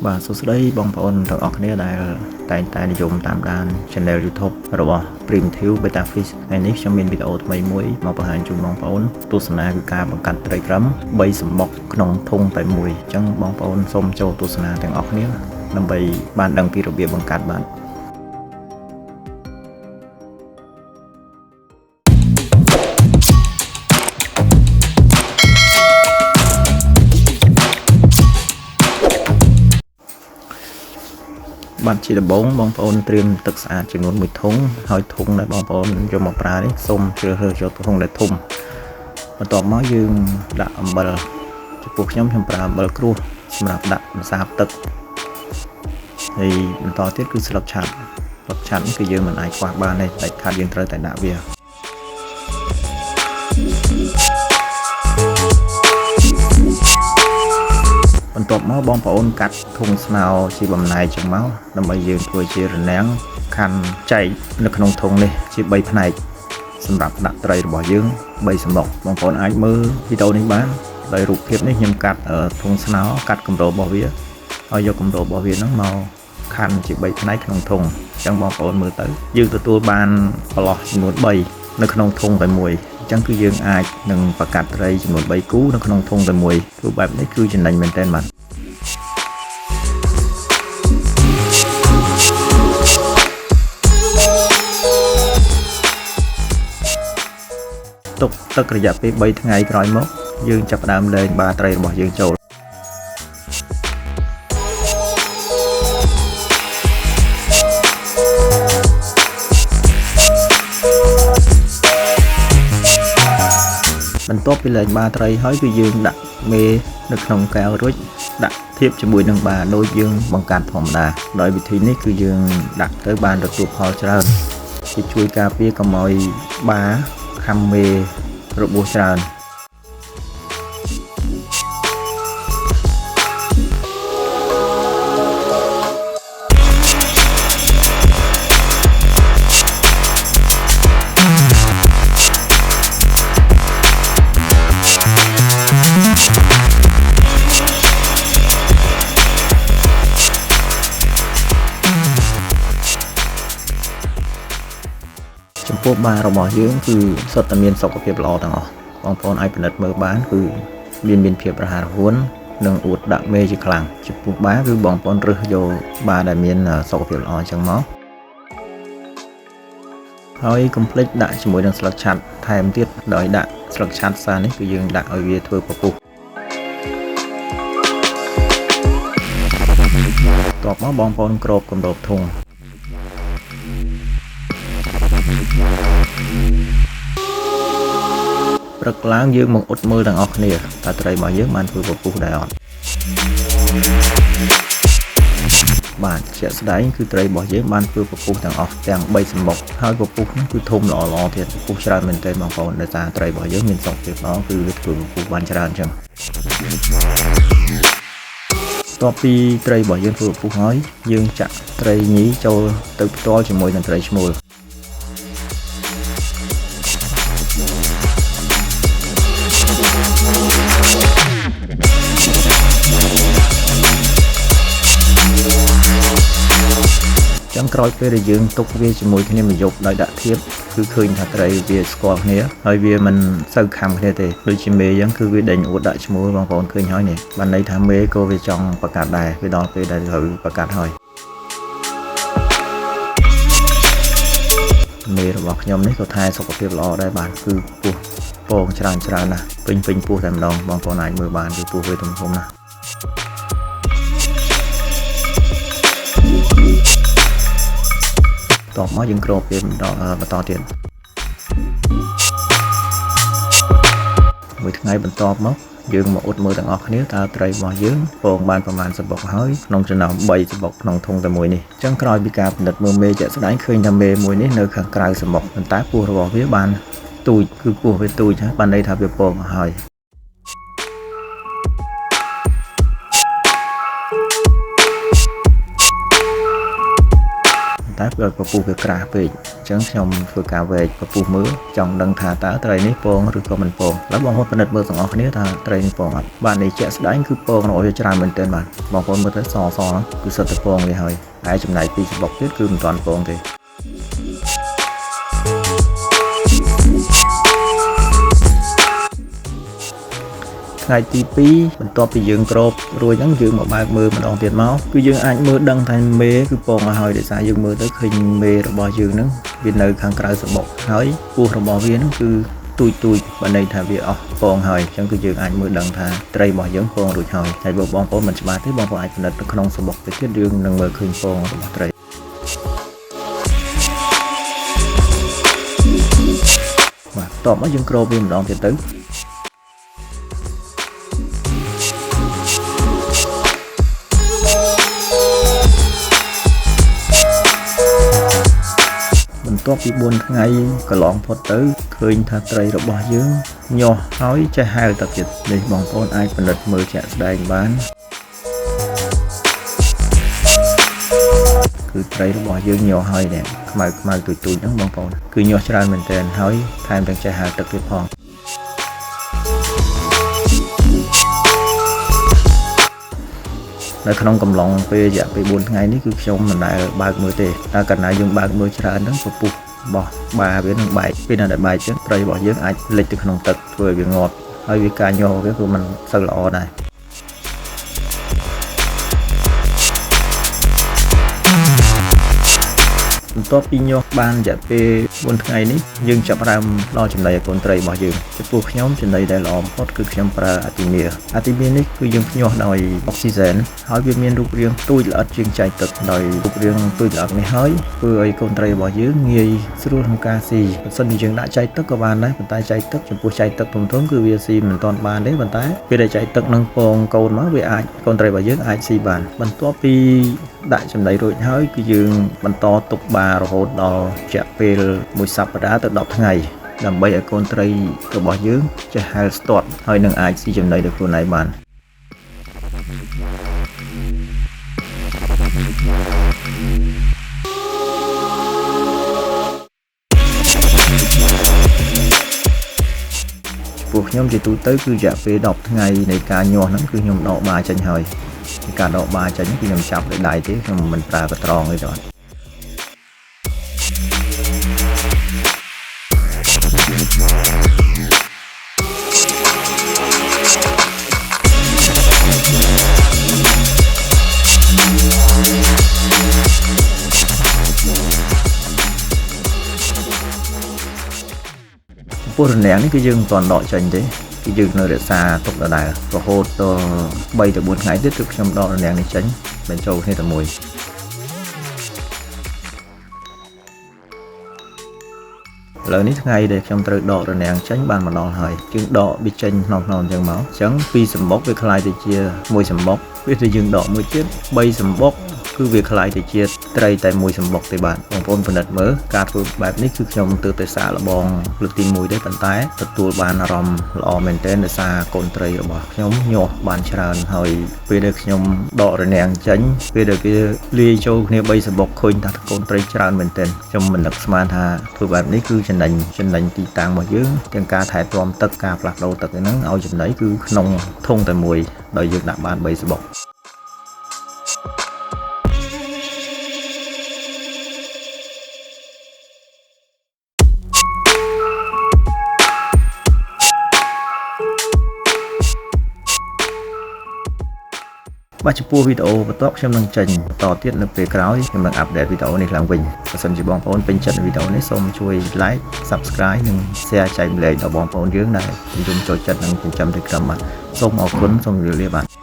បាទសួស្តីបងប្អូនទាំងអស់គ្នាដែលតែងតែនិយមតាមដាន Channel YouTube របស់ Primitive Betta Fish ថ្ងៃនេះខ្ញុំមានវីដេអូថ្មីមួយមកបង្ហាញជូនបងប្អូនទស្សនាគឺការបង្កាត់ត្រីក្រឹម3សម្បុកក្នុងធុងតែមួយអញ្ចឹងបងប្អូនសូមចូលទស្សនាទាំងអស់គ្នាដើម្បីបានដឹងពីរបៀបបង្កាត់បាទបាទជាដំបូងបងប្អូនត្រៀមទឹកស្អាតចំនួន1ធុងហើយធុងដែលបងប្អូនយកមកប្រើនេះសូមជ្រើសរើសយកធុងដែលធំបន្ទាប់មកយើងដាក់អំបិលចំពោះខ្ញុំខ្ញុំប្រើអំបិលក្រួសសម្រាប់ដាក់ម្សាបទឹកហើយបន្តទៀតគឺស្លឹកឆាត់ស្លឹកឆាត់នេះគឺយើងមិនអាចខ្វះបានទេដាច់ខាតយើងត្រូវតែដាក់វាបន្ទាប់មកបងប្អូនកាត់ធុងស្នោជាបំណែកចឹងមកដើម្បីយើងធ្វើជារនាំងខាន់ចែកនៅក្នុងធុងនេះជា3ផ្នែកសម្រាប់ដាក់ត្រីរបស់យើង3សម្បុកបងប្អូនអាចមើលវីដេអូនេះបានដោយរូបភាពនេះខ្ញុំកាត់ធុងស្នោកាត់គម្របរបស់វាហើយយកគម្របរបស់វាហ្នឹងមកខាន់ជា3ផ្នែកក្នុងធុងអញ្ចឹងបងប្អូនមើលទៅយើងទទួលបានប្រឡោះចំនួន3នៅក្នុងធុងតែមួយអញ្ចឹងគឺយើងអាចនឹងបង្កាត់ត្រីចំនួន3គូនៅក្នុងធុងតែមួយធ្វើបែបនេះគឺចំណេញមែនទែនបាទទុកទឹករយៈពេល3ថ្ងៃក្រោយមកយើងចាប់ផ្ដើមលែងបាត្រីរបស់យើងចូលបន្ទាប់ពីលែងបាត្រីហើយគឺយើងដាក់មេនៅក្នុងកែវរួចដាក់ធៀបជាមួយនឹងបាដូចយើងបង្កាត់ធម្មតាដោយវិធីនេះគឺយើងដាក់ទៅបានទទួលផលច្រើនវាជួយការពារកុំឲ្យបាខាំមេរបួសច្រើនចំពោះបារបស់យើងគឺសុទ្ធតែមានសុខភាពល្អទាំងអស់បងប្អូនអាចពិនិត្យមើលបានគឺមានភាពរហ័សរហួននិងអួតដាក់មេជាខ្លាំងចំពោះបាគឺបងប្អូនរើសយកបាដែលមានសុខភាពល្អអញ្ចឹងមកហើយកុំភ្លេចដាក់ជាមួយនឹងស្លឹកឆាត់ថែមទៀតដោយដាក់ស្លឹកឆាត់សារនេះគឺយើងដាក់ឲ្យវាធ្វើពពុះតបមកបងប្អូនគ្របគម្របធុងព្រឹកឡើងយើងមកអ៊ុតមើលទាំងអស់គ្នាតើត្រីរបស់យើងបានធ្វើពពុះដែរអត់បាទជាក់ស្ដែងគឺត្រីរបស់យើងបានធ្វើពពុះទាំងអស់ទាំង3សម្បុកហើយពពុះនោះគឺធំល្អល្អទៀតពពុះច្រើនមែនទែនបងប្អូនដោយសារត្រីរបស់យើងមានសុខភាពល្អគឺវាធ្វើពពុះបានច្រើនអញ្ចឹងតបពីត្រីរបស់យើងធ្វើពពុះហើយយើងចាក់ត្រីញីចូលទៅផ្ទាល់ជាមួយនឹងត្រីឈ្មោលចឹងក្រោយពេលដែលយើងទុកវាជាមួយគ្នាមួយយប់ដោយដាក់ធៀបគឺឃើញថាត្រីវាស្គាល់គ្នាហើយវាមិនសូវខំគ្នាទេដូចជាមេអញ្ចឹងគឺវាដេញអួតដាក់ឈ្មោះបងប្អូនឃើញហើយនេះបានន័យថាមេក៏វាចង់បង្កាត់ដែរវាដល់ពេលដែលត្រូវបង្កាត់ហើយមេរបស់ខ្ញុំនេះក៏ថែសុខភាពល្អដែរបាទគឺពោះពងច្រើនច្រើនណាស់ពេញពេញពោះតែម្ដងបងប្អូនអាចមើលបានគឺពោះវាធំធំណាស់តបមកយើងគ្របវាបន្តទៀតមួយថ្ងៃបន្ទាប់មកយើងមកអ៊ុតមើលទាំងអស់គ្នាតើត្រីរបស់យើងពងបានប្រមាណសម្បុកហើយក្នុងចំណោម3សម្បុកក្នុងធុងតែមួយនេះអញ្ចឹងក្រោយពីការពិនិត្យមើលមេជាក់ស្ដែងឃើញថាមេមួយនេះនៅខាងក្រៅសម្បុកប៉ុន្តែពោះរបស់វាបានទូចគឺពោះវាទូចហើយបានន័យថាវាពងហើយ តែពេលពពុះវាក្រាស់ពេកអញ្ចឹងខ្ញុំធ្វើការវែកពពុះមើលចង់ដឹងថាតើត្រីនេះពងឬក៏មិនពងហើយបងប្អូនពិនិត្យមើលទាំងអស់គ្នាថាត្រីនេះពងអត់បាទនេះជាក់ស្ដែងគឺពងរបស់វាច្រើនមែនទែនបាទបងប្អូនមើលទៅសសហ្នឹងគឺសិតតែពងវាហើយហើយចំណែកពីរសំបុកទៀតគឺមិនទាន់ពងទេថ្ងៃទី2បន្ទាប់ពីយើងគ្របរួចហ្នឹងយើងមកបើកមើលម្ដងទៀតមកគឺយើងអាចមើលដឹងថាមេគឺពងឲ្យហើយដោយសារយើងមើលទៅឃើញមេរបស់យើងហ្នឹងវានៅខាងក្រៅសំបុកហើយពោះរបស់វាហ្នឹងគឺទូចទូចបើន័យថាវាអស់ពងហើយអញ្ចឹងគឺយើងអាចមើលដឹងថាត្រីរបស់យើងពងរួចហើយហើយបើបងប្អូនមិនច្បាស់ទេបងប្អូនអាចពិនិត្យនៅក្នុងសំបុកទៅទៀតយើងនឹងមើលឃើញពងរបស់ត្រីបាទតបមកយើងគ្របវាម្ដងទៀតទៅបន្ទាប់ពី4ថ្ងៃកន្លងផុតទៅឃើញថាត្រីរបស់យើងញាស់ហើយចេះហែលទឹកទៀតនេះបងប្អូនអាចពិនិត្យមើលជាក់ស្ដែងបានគឺត្រីរបស់យើងញាស់ហើយនេះខ្មៅខ្មៅទូចទូចហ្នឹងបងប្អូនគឺញាស់ច្រើនមែនទែនហើយថែមទាំងចេះហែលទឹកទៀតផងនៅក្នុងកំឡុងពេលរយៈពេល4ថ្ងៃនេះគឺខ្ញុំមិនដែលបើកមើលទេតែកាលណាយើងបើកមើលច្រើនហ្នឹងពពុះរបស់បាវានឹងបែកពេលណាដែលបែកចឹងត្រីរបស់យើងអាចលិចទៅក្នុងទឹកធ្វើឲ្យវាងាប់ហើយវាការញាស់វាគឺមិនសូវល្អដែរបន្ទាប់ពីញាស់បានរយៈពេល4ថ្ងៃនេះយើងចាប់ផ្ដើមដល់ចំណីឲ្យកូនត្រីរបស់យើងចំពោះខ្ញុំចំណីដែលល្អបំផុតគឺខ្ញុំប្រើអាទីមៀអាទីមៀនេះគឺយើងភ្ញាស់ដោយអុកស៊ីហ្សែនហើយវាមានរូបរាងទូចល្អិតជាងចែកទឹកដោយរូបរាងទូចល្អិតនេះហើយធ្វើឲ្យកូនត្រីរបស់យើងងាយស្រួលក្នុងការស៊ីបើសិនជាយើងដាក់ចែកទឹកក៏បានដែរប៉ុន្តែចែកទឹកចំពោះចែកទឹកធំៗគឺវាស៊ីមិនទាន់បានទេប៉ុន្តែពេលដែលចែកទឹកនឹងពងកូនមកវាអាចកូនត្រីរបស់យើងអាចស៊ីបានបន្ទាប់ពីដាក់ចំណីរួចហើយគឺយើងបន្តទុកបារហូតដល់រយៈពេលមួយសប្តាហ៍ទៅ10ថ្ងៃដើម្បីឲ្យកូនត្រីរបស់យើងចេះហែលស្ទាត់ហើយនឹងអាចស៊ីចំណីដោយខ្លួនឯងបានចំពោះខ្ញុំជាទូទៅគឺរយៈពេល10ថ្ងៃនៃការញាស់ហ្នឹងគឺខ្ញុំដកបាចេញហើយការដកបាចេញគឺខ្ញុំចាប់ដោយដៃទេខ្ញុំមិនប្រើកត្រងទេបាទពោះរនាំងនេះគឺយើងមិនទាន់ដកចេញទេគឺយើងនៅរក្សាទុកដដែលរហូតដល់3ទៅ4ថ្ងៃទៀតគឺខ្ញុំដករនាំងនេះចេញបញ្ចូលគ្នាតែមួយឥឡូវនេះថ្ងៃដែលខ្ញុំត្រូវដករនាំងចេញបានមកដល់ហើយយើងដកវាចេញក្នុងក្នុងអញ្ចឹងមកអញ្ចឹងពីរសម្បុកវាក្លាយទៅជាមួយសម្បុកវាទៅយើងដកមួយទៀត3សម្បុកគឺវាក្លាយទៅជាត្រីតែមួយសម្បុកទេបាទបងប្អូនពិនិត្យមើលការធ្វើបែបនេះគឺខ្ញុំទើបតែសាកល្បងលើកទី1ទេប៉ុន្តែទទួលបានអារម្មណ៍ល្អមែនទែនដោយសារកូនត្រីរបស់ខ្ញុំញាស់បានច្រើនហើយពេលដែលខ្ញុំដករនាំងចេញពេលដែលវាលាយចូលគ្នា3សម្បុកឃើញថាកូនត្រីច្រើនមែនទែនខ្ញុំមិននឹកស្មានថាធ្វើបែបនេះគឺចំណេញទីតាំងរបស់យើងទាំងការថែទាំទឹកការផ្លាស់ប្ដូរទឹកហ្នឹងឲ្យចំណីគឺក្នុងធុងតែមួយដោយយើងដាក់បាន3សម្បុកបាទចំពោះវីដេអូបន្ទាប់ខ្ញុំនឹងចេញបន្តទៀតនៅពេលក្រោយខ្ញុំនឹង update វីដេអូនេះឡើងវិញបើសិនជាបងប្អូនពេញចិត្តវីដេអូនេះសូមជួយ like Subscribe និង Share ចែករំលែកដល់បងប្អូនយើងដែលនិយមចូលចិត្តនិងចិញ្ចឹមត្រីក្រឹមបាទសូមអរគុណសូមជម្រាបលាបាទ